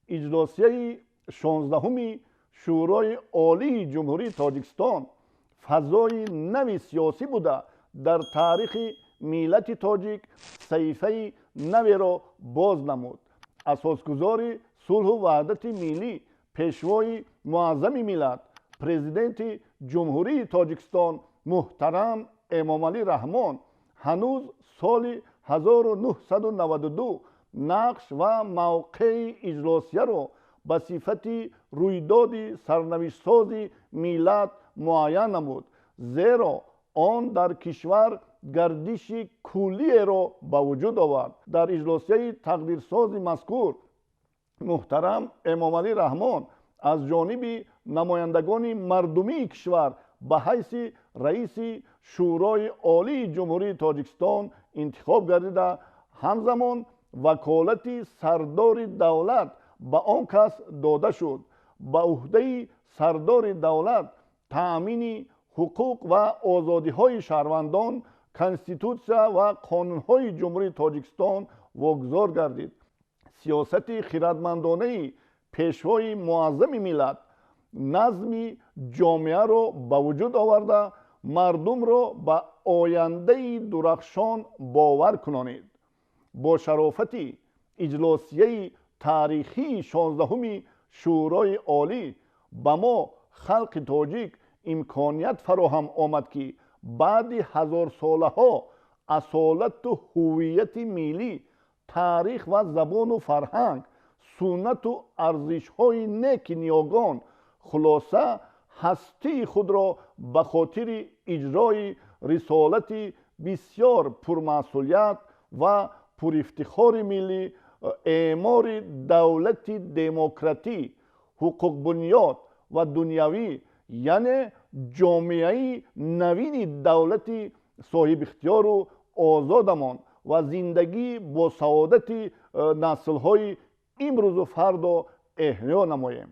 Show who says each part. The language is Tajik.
Speaker 1: Иҷлосияи 16-уми Шӯрои Олии Ҷумҳурии Тоҷикистон фазои нави сиёсӣ буда, дар таърихи миллати тоҷик саҳифаи наверо боз намуд. Асосгузори сулҳу ваҳдати миллӣ, Пешвои Муаззами миллат, Президенти Ҷумҳурии Тоҷикистон муҳтарам Эмомалӣ Раҳмон ҳанӯз соли 1992 нақш ва мавқеи иҷлосияро ба сифати рӯйдоди сарнавиштсози миллат муайян намуд, зеро он дар кишвар гардиши куллиеро ба вуҷуд овард. Дар иҷлосияи тақдирсози мазкур муҳтарам Эмомалӣ Раҳмон аз ҷониби намояндагони мардумии кишвар ба ҳайси раиси Шӯрои Олии Ҷумҳурии Тоҷикистон интихоб гардида, ҳамзамон ваколати сардори давлат ба он кас дода шуд. Ба уҳдаи сардори давлат таъмини ҳуқуқ ва озодиҳои шаҳрвандон, Конститутсия ва қонунҳои Ҷумҳурии Тоҷикистон вогузор гардид. Сиёсати хирадмандонаи Пешвои Муаззами миллат назми ҷомеаро ба вуҷуд оварда, мардумро ба ояндаи дурахшон бовар кунонид. Бо шарофати иҷлосияи таърихии 16-уми Шӯрои Олӣ ба мо, халқи тоҷик, имконият фароҳам омад, ки баъди ҳазорсолаҳо асолату ҳуввияти миллӣ, таърих ва забону фарҳанг, суннату арзишҳои неки ниёгон, хулоса, ҳастии худро ба хотири иҷрои рисолати бисёр пурмасъулият ва пурифтихори миллӣ, эъмори давлати демократӣ, ҳуқуқбунёд ва дунявӣ, яъне ҷомеаи навини давлати соҳибихтиёру озодамон ва зиндагӣ бо саодати наслҳои имрӯзу фардо эҳё намоем.